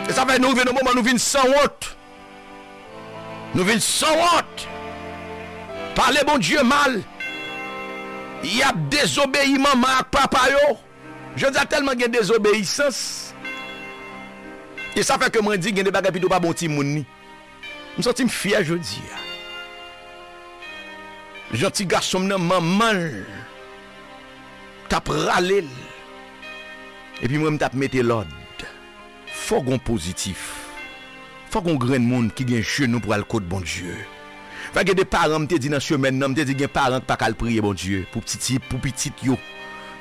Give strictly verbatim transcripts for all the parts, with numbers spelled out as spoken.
E sa fè nou rive nan moman nou vin sanwont. Nou vin sanwont. Pale Bondye mal. Y ap dezobeyi manman ak papa yo. Jodi a tèlman gen dezobeyisans. E sa fè ke mwen di gen de bagay pito pa bon timoun ni. M santi m fyè jodi a. Jan ti gason m nan manman l t ap rale l. Epi mwen m t ap mete lòd. Fò gon pozitif. Fò gon grenn moun ki gen jenou pou al kot Bondye. Fè gen de paran m te di nan semèn nan, m te di gen paran k pa k al priye Bondye pou pitit, pou pitit yo.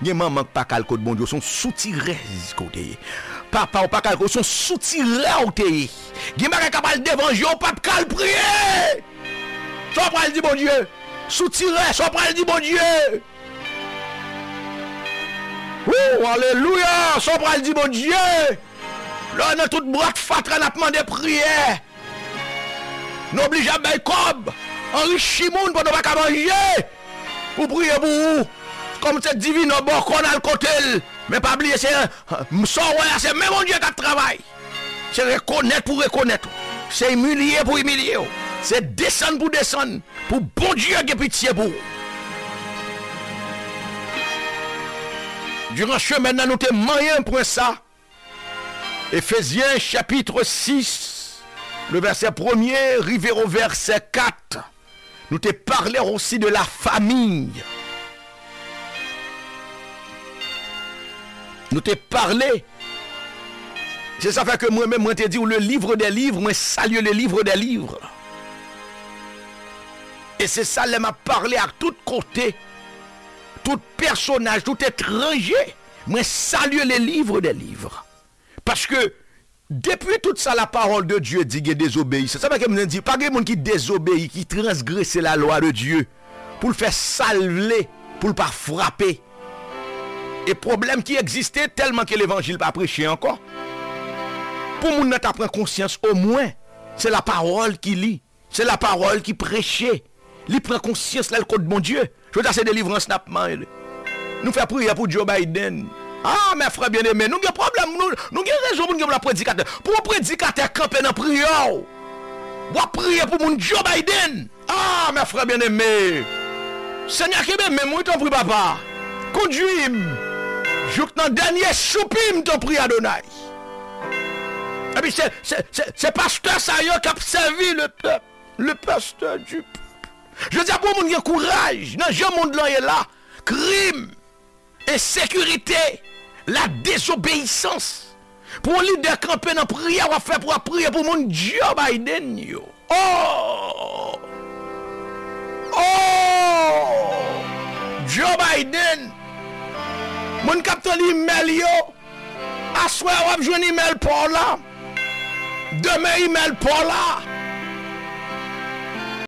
Gen manman k pa k al kot Bondye, se yon soutirèz ke w te ye. Papa w pa k al kot, se yon soutirè w te ye. Gen bagay k ap al devan je w, w p ap k al priye. Sa w pral di Bondye? Soutirè, sa w pral di Bondye? Wou, alelouya, sa w pral di Bondye? Lè w nan tout bwat fatra n ap mande priyè. Nou oblije ap bay kòb, anrichi moun pandan w pa ka manje, pou priye pou ou. Kòm se divinò bòkò n al kote l. Men pa bliye, se, sa w wè a, se men Bondye k ap travay. Se rekonèt pou rekonèt ou. Se imilye pou imilye w. Se desann pou desann. Pou Bondye gen pitye pou ou. Diran semèn nan, nou te manyen pwen sa. Efezyen, chapitre sis, le vèsè premye rive o vèsè kat. Nou te pale osi de la famiy. Nou te pale. Se sa fè ke mwen menm, mwen te di w, le livre des livres, mwen salye le livre des livres. E se sa lè m ap pale ak tout kote, tout pèsonaj, tout etranje, mwen salye le livre des livres. Paske depi tout sa la parole de Dieu di gen dezobeyisans, sa fè ke m di, pa gen moun ki dezobeyi, ki transgrese la lwa de Dye, pou l fè sa l vle, pou l pa frape. E pwoblèm ki egziste tèlman ke levanjil pa preche ankò. Pou moun nan ta pran konsyans omwen, se la pawòl ki li, se la pawòl ki preche. Li pran konsyans lè l kot Bondye. Jodi a se delivrans n ap mande. Nou fè priyè pou Joe Biden. Ah, mes frères bien-aimés, nou gen pwoblèm, nou, nou gen rezon pou n gen pwoblèm predikatè. Pou yon predikatè kanpe nan priyè w, w ap priye pou moun Joe Biden. Ah, mes frères bien-aimés. Senyè, kenbe men m, wi, tanpri, papa. Kondui m jouk nan dènye soupi m, tanpri, Adonay. Epi se, se, se, se pastè sa yo k ap sèvi le pèp. Le pasteur du peuple. Jodi a, pou yon moun gen kouraj nan jan mond lan ye la, krim, ensekirite, la dezobeyisans. Pou yon lidè kanpe nan priyè w ap fè pou w ap priye pou moun Joe Biden yo. Oh! Oh! Joe Biden! Moun k ap tann imèl yo, aswè a w ap jwenn imèl pa w la. Demen imèl pa w la.